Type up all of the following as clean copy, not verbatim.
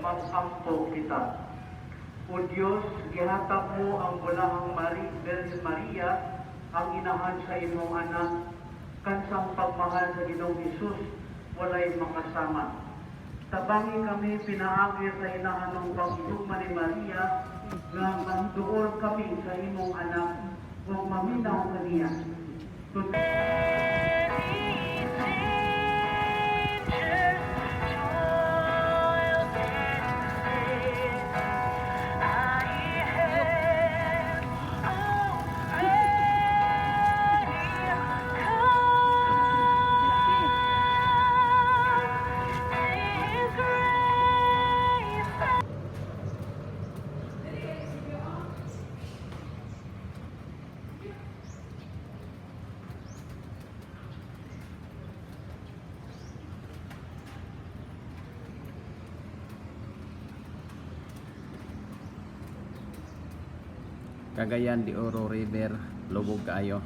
Mag-ampo kita. O Diyos, gihatag mo ang bulahang Birhen Maria, ang inahan sa imong anak, kansang pagmahal sa Ginoong Hesus, walay makasama. Tabangi kami pinaagi sa inahanong pag-igugma ni Maria, nga mahiduol kami sa imong anak, ug maminaw kaniya. Cagayan de Oro River, lubog kaayo.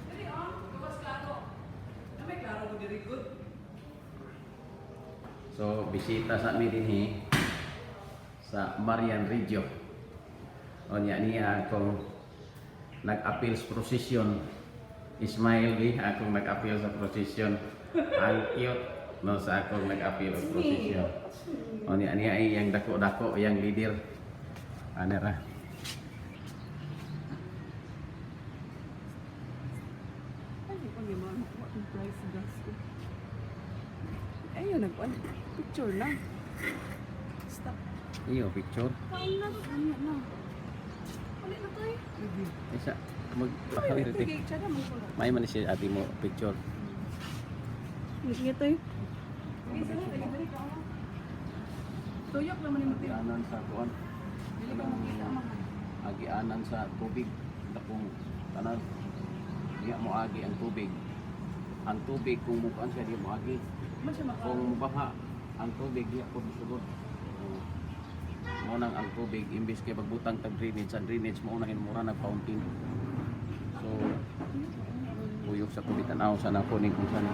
Dili ah, gawas klaro. Na may klaro ko diri good. So bisita sa mi dinhi sa Marian Regio. Unya niya akong nag-appeal sa procession. Ismail gi akong nag-appeal sa procession. Ang cute no sa akong nag-appeal sa procession. Unya niya ay yang dako-dako yang leader. Ana ra. Ay, ko ni man what ang price gas ko. Ayun, nag picture lang. Stop. Iyo picture. Kaon na, ano na. Wala na tayo. Isa mag Sige, tsada mo ko. May man siya ati mo picture. Sige tayo. Sige, dali ka. Tuyok naman ni Mateo. Agianan sa kuan. Dili ka makita man. Agianan sa tubig. Dakong tanan. Diya mo agi ang tubig. Ang tubig kung mukuan siya diya mo agi. Man siya maka. Kung mubaha ang tubig diya po sulod. Mo nang ang tubig imbis kay pagbutang tag drainage, ang drainage mo unahin mura nag fountain. So kuyog sa tubig, tanaw sa nako ning kung saan.